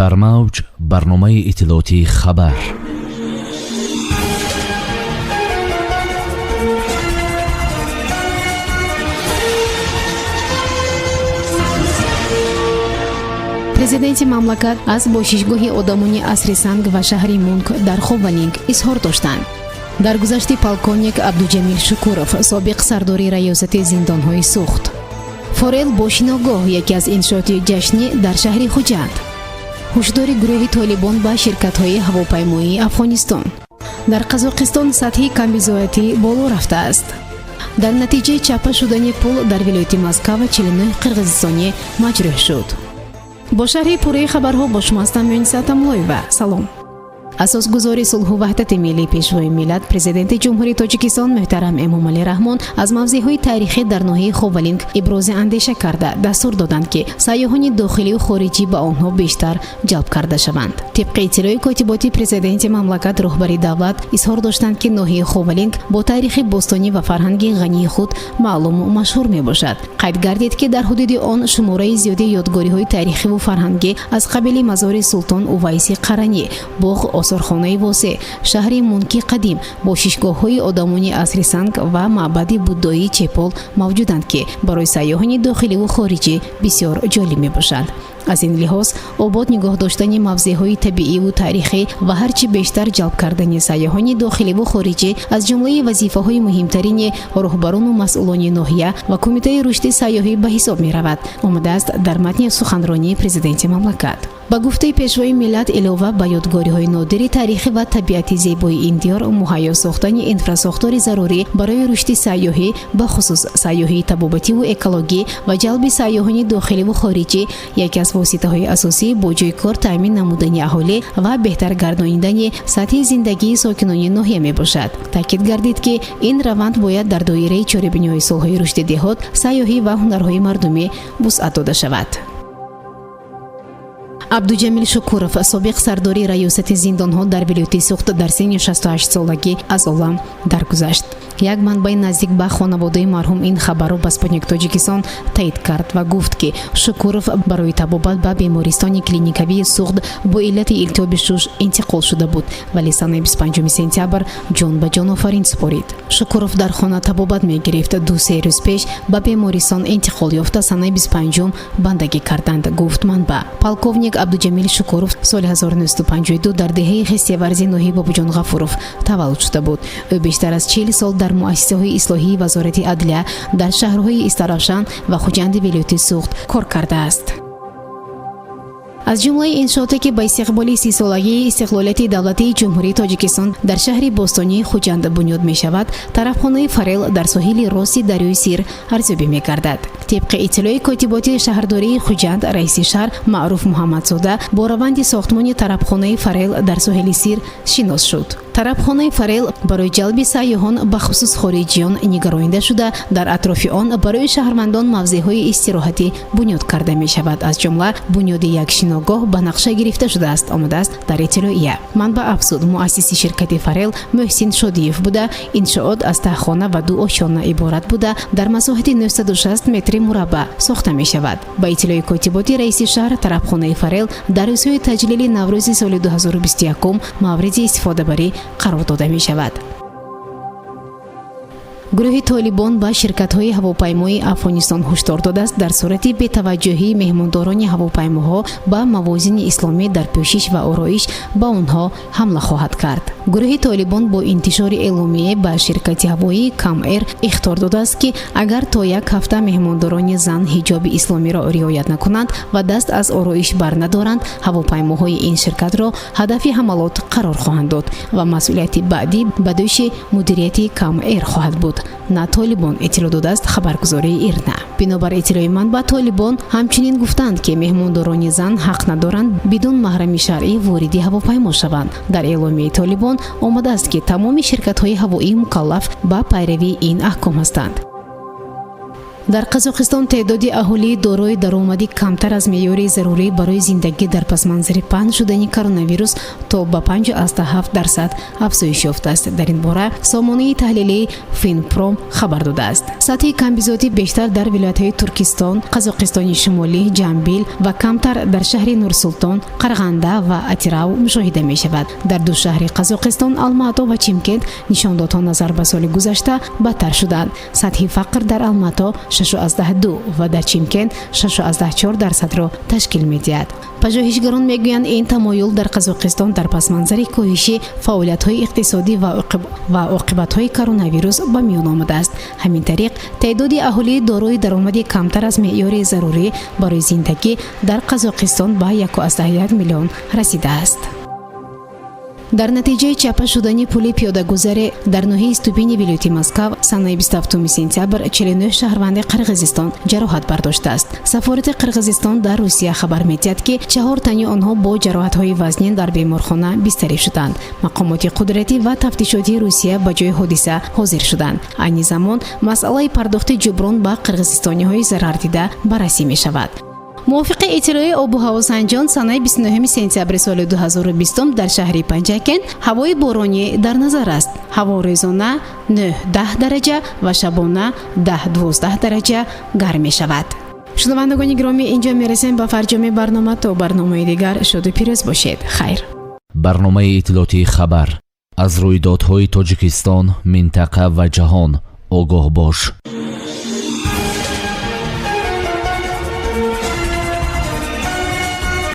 Дар мавҷ барномаи иттилоотии «Хабар». Президенти мамлакат аз бошишгоҳи одамони асри санг ва шаҳри Мунк дар Ховалинг изҳор доштанд. Даргузашти полковник Абдуҷамил Шукуров, собиқ сардори раёсати зиндонҳои Суғд. Форел бо шиногоҳ яке аз иншооти ҷашнӣ дар шаҳри Хуҷанд. Ҳушдори гурӯҳи Толибон ба ширкатҳои ҳавопаймоии Афғонистон. Дар Қазоқистон сатҳи камбизоатӣ боло рафтааст. Дар натиҷаи чаппа шудани пул дар вилояти Москва 49 қирғизистонӣ маҷрӯҳ шуд. Бо шарҳи пурраи хабарҳо бо шумо ҳастам Муниса Тамлоева. Салом. Асосгузори сулҳу ваҳдати миллӣ, Пешвои миллат, Президенти Ҷумҳурии Тоҷикистон муҳтарам Эмомалӣ Раҳмон аз мавзеъҳои таърихӣ дар ноҳияи Ховалинг ибрози андеша карда, дастур доданд, ки сайёҳони дохилию хориҷӣ ба онҳо бештар ҷалб карда шаванд. Тибқи иттилои котиботи президенти мамлакат, роҳбари давлат изҳор доштанд, ки ноҳияи Ховалинг бо таърихи бостонӣ ва фарҳанги ғании худ маълуму машҳур мебошад. Қайд гардид, ки дар ҳудуди он шумораи зиёди ёдгориҳои таърихиву фарҳангӣ аз қабили мазори Султон Увайси Қаранӣ, боғ, осорхонаи восеъ, шаҳри Мунки қадим, бошишгоҳҳои одамони асри санг ва маъбади буддоии Чепол мавҷуданд, ки барои сайёҳони дохиливу хориҷӣ бисёр ҷолиб мебошанд. Аз ин лиҳоз обод нигоҳ доштани мавзеъҳои табииву таърихӣ ва ҳарчи бештар ҷалб кардани сайёҳони дохиливу хориҷӣ аз ҷумлаи вазифаҳои муҳимтарини роҳбарону масъулони ноҳия ва Кумитаи рушди сайёҳӣ ба ҳисоб меравад, омадааст дар матни суханронии президенти мамлакат. Ба гуфтаи Пешвои миллат, илова ба ёдгориҳои нодири таърихӣ ва табиати зебои ин диёр, муҳайё сохтани инфрасохтори зарурӣ барои рушди сайёҳӣ, бахусус сайёҳии табобативу экологӣ ва ҷалби сайёҳони дохиливу хориҷӣ яке аз воситаҳои асосӣ бо ҷойи кор таъмин намудани аҳолӣ ва беҳтар гардонидани сатҳи зиндагии сокинони ноҳия мебошад. Таъкид гардид, ки ин раванд бояд дар доираи чорабиниҳои солҳои рушди деҳот, сайёҳӣ ва ҳунарҳои мардумӣ вусъат дода шавад. Абдуҷамил Шукуров, собиқ сардори раёсати зиндонҳо дар вилояти Суғд, дар синни 68 солагӣ аз олам даргузашт. Як манбаи наздик ба хонаводаи марҳум ин хабарро ба «Спутник Тоҷикистон» таъид кард ва гуфт, ки Шукуров барои табобат ба бемористони клиникавии Суғд бо иллати илтиҳоби шуш интиқол шуда буд, вале санаи 25 сентябр ҷон ба ҷонофарин супорид. Шукуров дар хона табобат мегирифт. 2-се рӯз пеш ба бемористон интиқол ёфта, санаи 25 бандагӣ карданд, гуфт манбаъ. Полковник Абдуҷамил Шукуров соли 1952 дар деҳаи Хистеварзи ноҳияи Бобоҷон Ғафуров таваллуд шуда буд. Ӯ бештар аз 40 сол дар муассисаҳои ислоҳии Вазорати адлия дар шаҳрҳои Истаравшан ва Хуҷанди вилояти Суғд кор кардааст. Аз ҷумлаи иншооте, ки ба истиқболи 30-солагии истиқлолияти давлатии Ҷумҳурии Тоҷикистон дар шаҳри бостонии Хуҷанд бунёд мешавад, тарабхонаи Фарел дар соҳили рости дарёи Сир арзёбӣ мегардад. Тибқи иттилои котиботи шаҳрдории Хуҷанд, раиси шаҳр Маъруф Муҳаммадзода бо раванди сохтмони тарабхонаи Фарел дар соҳили Сир шинос шуд. Тарабхонаи Фарел барои ҷалби сайёҳон, бахусус хориҷиён, нигаронида шуда, дар атрофи он барои шаҳрвандон мавзеъҳои истироҳатӣ бунёд карда мешавад, аз ҷумла бунёди як шиногоҳ ба нақша гирифта шудааст, омадааст дар иттилоия. Манбаъ афзуд, муассиси ширкати Фарел Муҳсин Шодиев буда, иншоот аз таҳхона ва ду ошёна иборат буда, дар масоҳати 960 метри мураббаъ сохта мешавад. Ба иттилои котиботи раиси шаҳр, тарабхонаи Фарел дар рӯзҳои таҷлили Наврӯзи соли 2021 мавриди истифодабарӣ қарор дода мешавад. Гурӯҳи Толибон ба ширкатҳои ҳавопаймоии Афғонистон ҳушдор додааст: дар сурати бетаваҷҷӯҳии меҳмондорони ҳавопаймоҳо ба мавозини исломӣ дар пӯшиш ва ороиш ба онҳо ҳамла хоҳад кард. Гурӯҳи Толибон бо интишори эъломие ба ширкати ҳавоии Камэр ихтор додааст, ки агар то як ҳафта меҳмондорони зан ҳиҷоби исломиро риоят накунанд ва даст аз ороиш бар надоранд, ҳавопаймоҳои ин ширкатро ҳадафи ҳамалот қарор хоҳанд дод ва масъулияти баъдӣ ба дӯши мудирияти Камэр хоҳад буд, на Толибон, иттилоъ додааст хабаргузории Ирна. Бинобар иттилои манбаъ, Толибон ҳамчунин гуфтанд, ки меҳмондорони зан ҳақ надоранд бидун маҳрами шаръӣ вориди ҳавопаймо шаванд. Дар эъломияи Толибон омадааст, ки тамоми ширкатҳои ҳавоӣ мукаллаф ба пайравии ин аҳком ҳастанд. Дар Қазоқистон теъдоди аҳолии дорои даромади камтар аз меъёри зарурӣ барои зиндагӣ дар пасманзари паҳн шудани коронавирус то ба 5,7% афзоиш ёфтааст. Дар ин бора сомонаи таҳлилии Финпром хабар додааст. Сатҳи камбизоатӣ бештар дар вилоятҳои Туркистон, Қазоқистони Шимолӣ, Ҷамбил ва камтар дар шаҳри Нурсултон, Қарағанда ва Атирау мушоҳида мешавад. Дар ду шаҳри Қазоқистон, Алмато ва Чимкент, нишондодҳо назар ба соли гузашта бадтар шуданд. Сатҳи фақр дар Алмато 6,2 ва дар Чимкент 6,4%-ро ташкил медиҳад. Пажӯҳишгарон мегӯянд, ин тамоюл дар Қазоқистон дар пасманзари коҳиши фаъолиятҳои иқтисодӣ ва оқибатҳои коронавирус ба миён омадааст. Ҳамин тариқ, теъдоди аҳолии дорои даромади камтар аз меъёри зарурӣ барои зиндагӣ дар Қазоқистон ба 1,1 миллион расидааст. Дар натиҷаи чапа шудани пули пиёдагузаре дар ноҳияи Ступини вилояти Москав санаи 27 сентябр 49 шаҳрванди Қирғизистон ҷароҳат бардоштааст. Сафорати Қирғизистон дар Русия хабар медиҳад, ки чаҳор тани онҳо бо ҷароҳатҳои вазнин дар беморхона бистарӣ шуданд. Мақомоти қудратӣ ва тафтишотии Русия ба ҷои ҳодиса ҳозир шуданд. Айни замон масъалаи пардохти ҷуброн ба қирғизистониҳои зарардида баррасӣ мешавад. Мувофиқи иттилои обу ҳавосанҷон, санаи 29 сентябри соли 2020 дар шаҳри Панҷакент ҳавои боронӣ дар назар аст. Ҳаво рӯзона 9-10 дараҷа ва шабона 10-12 дараҷа гарм мешавад. Шунавандагони гиромӣ, инҷо мерасем ба фарҷоми барнома. То барномаи дигар шоду пирӯз бошед. Хайр. Барномаи иттилоотии «Хабар». Аз рӯйдодҳои Тоҷикистон, минтақа ва ҷаҳон огоҳ бош.